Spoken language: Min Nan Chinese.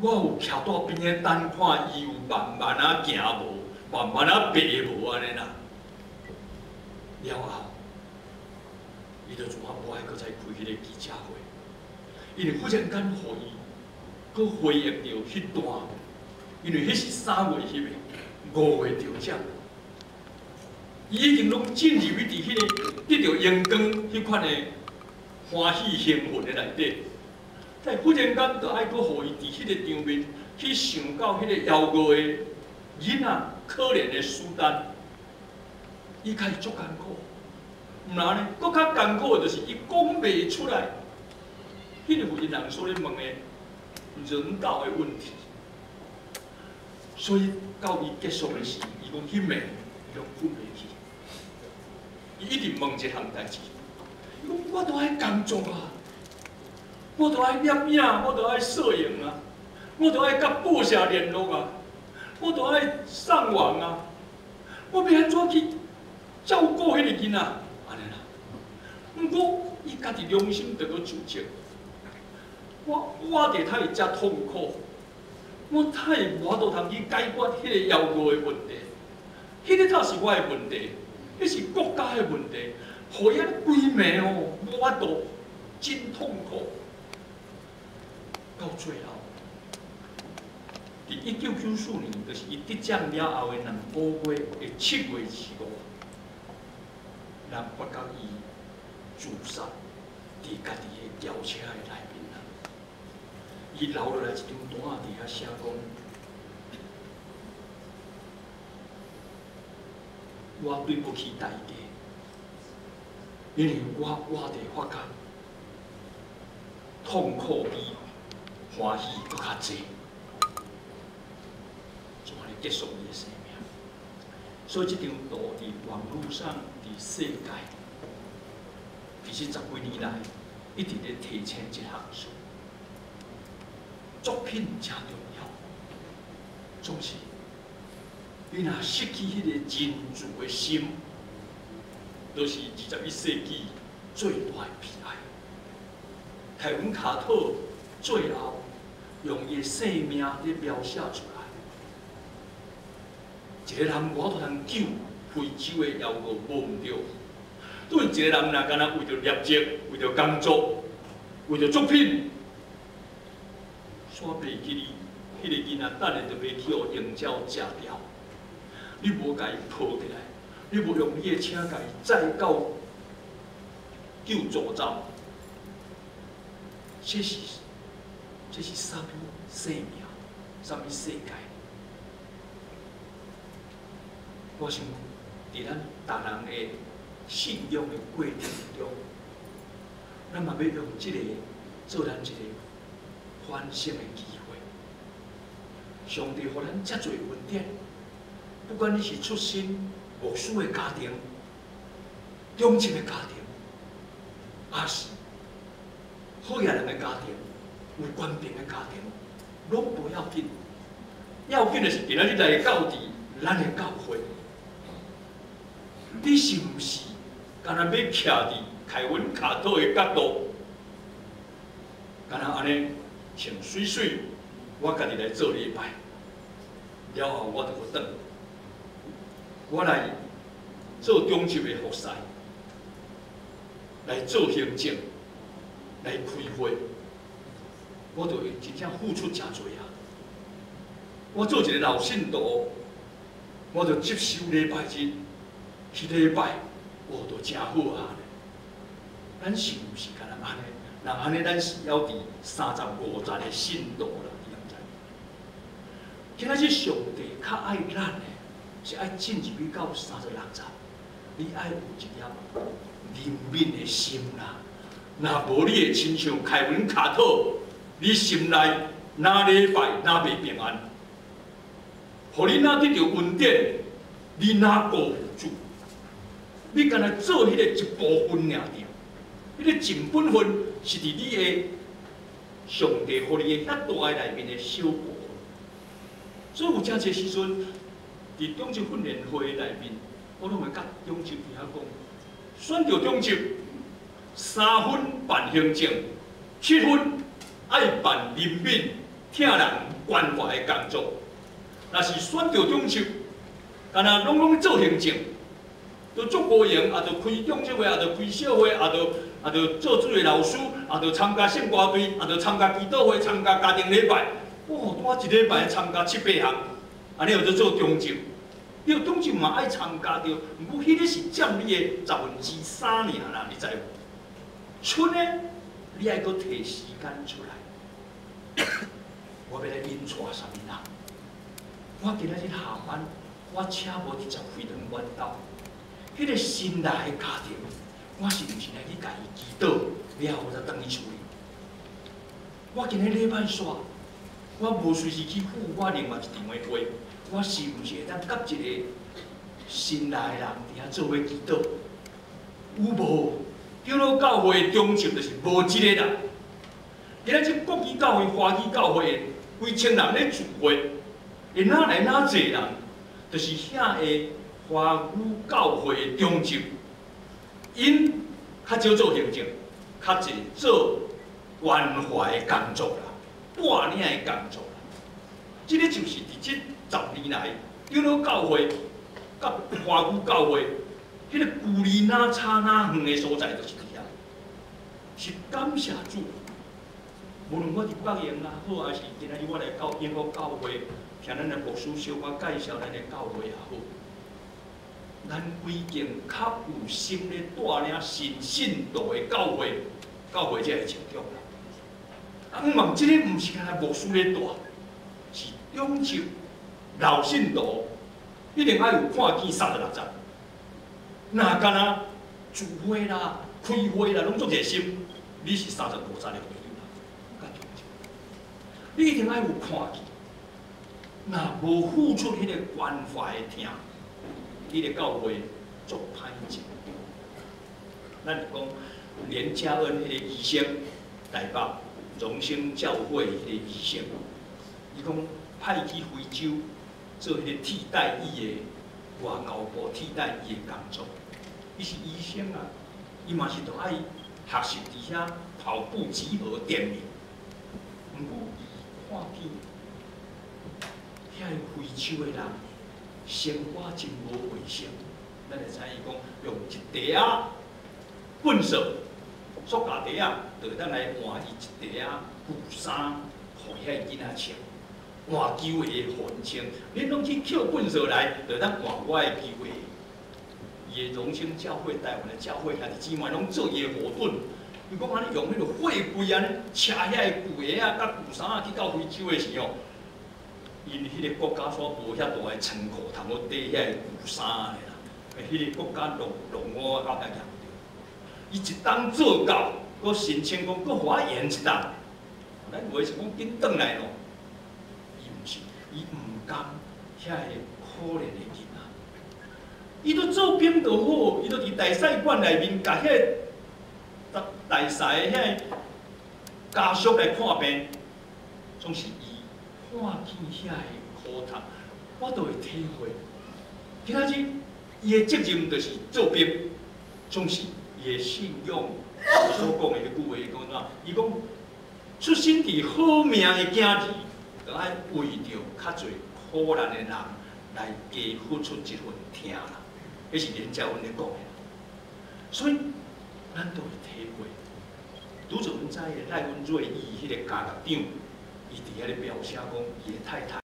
我有徛佇邊仔等看伊有慢慢仔行無，慢慢仔爬無按呢啦。了後，伊就自啊無愛閣再開彼個記者會，因為忽然間予伊閣回憶著彼段，因為彼是3月翕的，5月得獎，伊已經攏進入去佇彼個得著榮光彼款的歡喜興奮的內底。但忽然間，就愛閣予伊佇彼個場面去想到彼個枵餓的囡仔可憐的蘇丹，伊家己足艱苦。毋然呢，閣較艱苦的就是伊講袂出來，彼個是人所咧問的人道的問題。所以到伊結束的時，伊講彼暝伊攏睏袂去。伊一直問一項代誌，伊講我都愛工作啊。我都愛攝影，我都愛攝影啊，我都愛佮報社聯絡啊，我都愛上網啊，我欲按怎去照顧彼个囡仔？按呢啦。毋過，伊家己良心著閣自責，我活得太遮痛苦，我太無法度通去解決彼个枵餓的問題，彼个才是我的問題，彼是國家的問題，予伊按呢規暝哦，無法度，真痛苦。到最後，佇1994年，就是伊得獎了後的2個月的7月25，人發覺伊自殺佇家己的轎車的內面啦。伊留落來一張單仔，佇遐寫講：我對不起大家，因為我活佇發覺痛苦比歡喜閣較濟，就按呢結束伊的生命。所以這張圖佇網路上，佇世界，其實十幾年來一直咧提醒這項事。作品誠重要，總是你若失去彼個仁慈的心，就是21世紀最大的悲哀。凱文卡特最後用伊的生命咧描寫出來，一個人無法度通救非洲的枵餓無毋對，對一個人若干焦為著業績、為著工作、為著作品，煞袂記你彼個囡仔等下就欲去予鷹鳥食掉，你無共伊抱起來，你無用你的車共伊載到救助站，這是啥物生命？啥物世界？我想，佇咱逐人的信仰的過程中，咱嘛欲用這個做咱一個反省的機會。上帝予咱遮濟恩典，不管你是出身牧師的家庭、長執的家庭，抑是好野人的家庭、有權柄的家庭，攏無要緊。要緊的是，今仔日來到佇咱的教會，你是毋是敢若欲徛佇凱文卡特的角度，敢若按呢穿媠媠，我家己來做禮拜，了後我就閣轉，我來做長執的服侍，來做行政，來開會，我就會真正付出誠濟啊！我做一個老信徒，我就接受禮拜日去禮拜，哦，就誠好啊！咱是毋是敢若按呢？若按呢，咱是猶佇35節的信徒啦，你敢知？今仔日上帝較愛咱的，是愛進入去到36節，你愛有一粒憐憫的心啦。若無你會親像凱文卡特，你心內哪禮拜哪袂平安？予你若得著恩典，你哪辜負主？你干焦做彼個一部分爾爾，彼個盡本分是佇你的上帝予你的遐大的內面的小部分。所以有誠濟時陣，佇長執訓練會內面，我攏會佮長執佇遐講，選著長執3分辦行政，7分愛辦憐憫、疼人關懷的工作。若是選著長執，敢若攏攏做行政，都足無閒，也著開長執會，也著開小會，也著做主日老師，也著參加聖歌隊，也著參加祈禱會，參加家庭禮拜。哦，拄一禮拜參加七八項，按呢叫做做長執。對，長執嘛愛參加著，毋過彼个是佔你的3/10爾啦，你知無？剩的你愛閣提時間出來。我欲來引帶啥物人？我今仔日下班，我車無直接開轉阮兜。彼个新來的家庭，我是毋是來去共伊祈禱了後才轉去厝裡？我今日禮拜煞，我無隨時去赴我另外一場的會，我是毋是會當佮一个新來的人佇遐做伙祈禱？有無？長老教會長執就是無這个人。今仔日國語教會、華語教會幾千人咧聚會，會哪來哪濟人？就是遐个華語教會的長執，𪜶較少做行政，較濟做關懷的工作啦，帶領的工作啦。這个就是佇這10年來，長老教會佮華語教會，彼个距離若差若遠的所在，就是佇遐。是感謝主，無論我佇北營也好，還是今仔日我來到英國教會，聽咱的牧師小可介紹咱的教會也好，咱幾間較有心咧帶領新信徒的教會，教會才會成長啦。啊，毋過這個毋是干焦牧師咧帶，是長執老信徒一定愛有看見36節。若干焦聚會啦、開會啦，攏足熱心，你是35節的會友啦，較重要。你一定愛有看見，若無付出彼個關懷的疼，彼個教會足歹成長。咱就講連家恩彼個醫生，台北榮星教會彼個醫生，伊講派去非洲做彼個替代役的外交部替代役的工作。伊是醫生啊，伊嘛是著愛學習佇遐跑步集合點名。毋過伊看見遐个非洲的人生活真無衛生，咱會知伊講用一袋仔糞掃，塑膠袋仔，就會當來換伊一袋仔舊衫，予遐个囡仔穿，換球鞋予𪜶穿。恁攏去抾糞掃來，就會當換我的球鞋。伊的榮星教會、台灣的教會兄弟姊妹攏做伊的後盾。伊講按呢用彼个貨櫃按呢，車遐个舊鞋仔佮舊衫仔去到非洲的時候，𪜶彼个國家煞無遐大的倉庫通好貯遐個舊衫的啦。彼个國家農農污較遐嚴重。伊一冬做到，閣申請講閣予我延一冬。咱有的是講緊轉來咯。伊毋是，伊毋甘遐个可憐的囡仔。伊都做兵就好，伊都佇大使館內面，共遐個大使的遐個家屬來看病，總是伊看見遐個苦痛，我都會體會。今仔日伊的責任就是做兵，總是伊的信仰所講的彼句話講怎？伊講出身佇好命的囝兒，就愛為著較濟苦難的人來加付出這份疼啦。彼是連家恩咧講的，所以咱都會體會。拄則阮知的賴阮瑞義彼個家族長，伊佇遐咧描寫講，伊的太太。